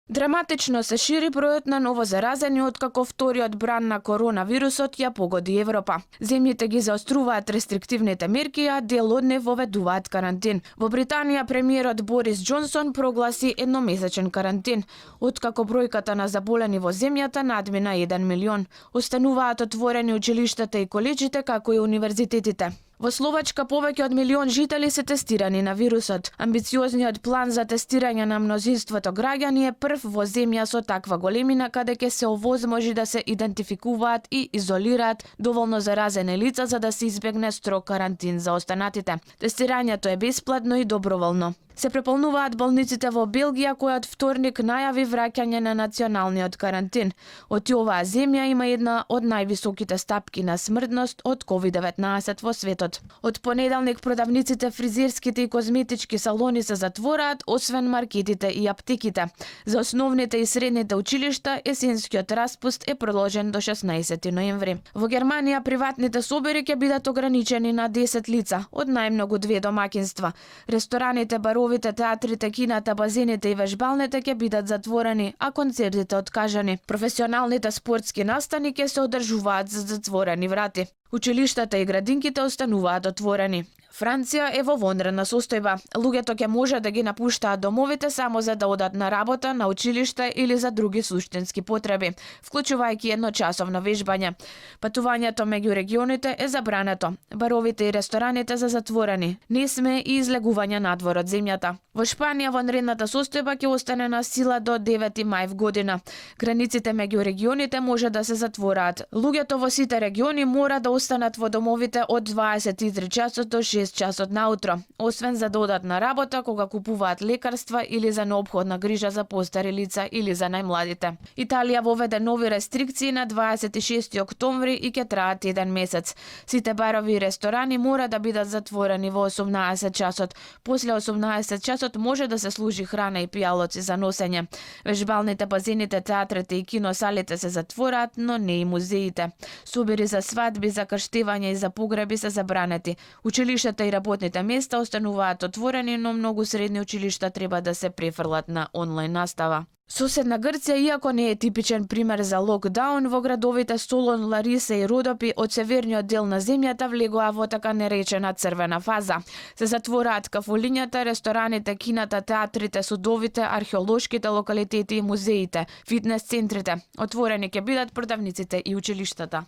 Драматично се шири бројот на новозаразени откако вториот бран на коронавирусот ја погоди Европа. Земјите ги заоструваат рестриктивните мерки, а дел од нив воведуваат карантин. Во Британија премиерот Борис Џонсон прогласи едномесечен карантин, откако бројката на заболени во земјата надмина 1 милион. Остануваат отворени училиштата и колеџите, како и универзитетите. Во Словачка повеќе од 1 милион жители се тестирани на вирусот. Амбициозниот план за тестирање на мнозинството граѓани е прв во земја со таква големина, каде ќе се овозможи да се идентификуваат и изолираат доволно заразени лица за да се избегне строг карантин за останатите. Тестирањето е бесплатно и доброволно. Се преполнуваат болниците во Белгија, која од вторник најави враќање на националниот карантин. Оти оваа земја има една од највисоките стапки на смртност од COVID-19 во светот. Од понеделник продавниците, фризерските и козметички салони се затвораат, освен маркетите и аптеките. За основните и средните училишта есенскиот распуст е продолжен до 16 ноември. Во Германија приватните собери ќе бидат ограничени на 10 лица, од најмногу 2 домаќинства. Рестораните, баровите, театрите, кината, базените и вежбалните ќе бидат затворени, а концертите откажани. Професионалните спортски настани ќе се одржуваат за затворени врати. Училиштата и градинките остануваат отворени. Франција е во вонредна состојба. Луѓето ќе може да ги напуштаат домовите само за да одат на работа, на училиште или за други суштински потреби, вклучувајќи едночасовно вежбање. Патувањето меѓу регионите е забрането. Баровите и рестораните се затворени. Не сме и излегување надвор од земјата. Во Шпанија вонредната состојба ќе остане на сила до 9 мај година. Границите меѓу регионите може да се затвораат. Луѓето во сите региони мора да останат во домовите од 23 часот до 6 часот наутро, освен за да одат на работа кога купуваат лекарства или за неопходна грижа за постари лица или за најмладите. Италија воведе нови рестрикции на 26 октомври и ќе траат 1 месец. Сите барови и ресторани мора да бидат затворени во 18 часот. После 18 часот може да се служи храна и пијалоци за носење. Вежбалните, базените, театрите и киносалите се затвораат, но не и музеите. Собери за свадби, за крштевање и за погреби се забранети. Училиштата и работните места остануваат отворени, но многу средни училишта треба да се префрлат на онлайн настава. Соседна Грција, иако не е типичен пример за локдаун, во градовите Солон, Лариса и Родопи од северниот дел на земјата влегоа во така наречена црвена фаза. Се затвораат кафулињата, рестораните, кината, театрите, судовите, археолошките локалитети и музеите, фитнес центрите. Отворени ќе бидат продавниците и училиштата.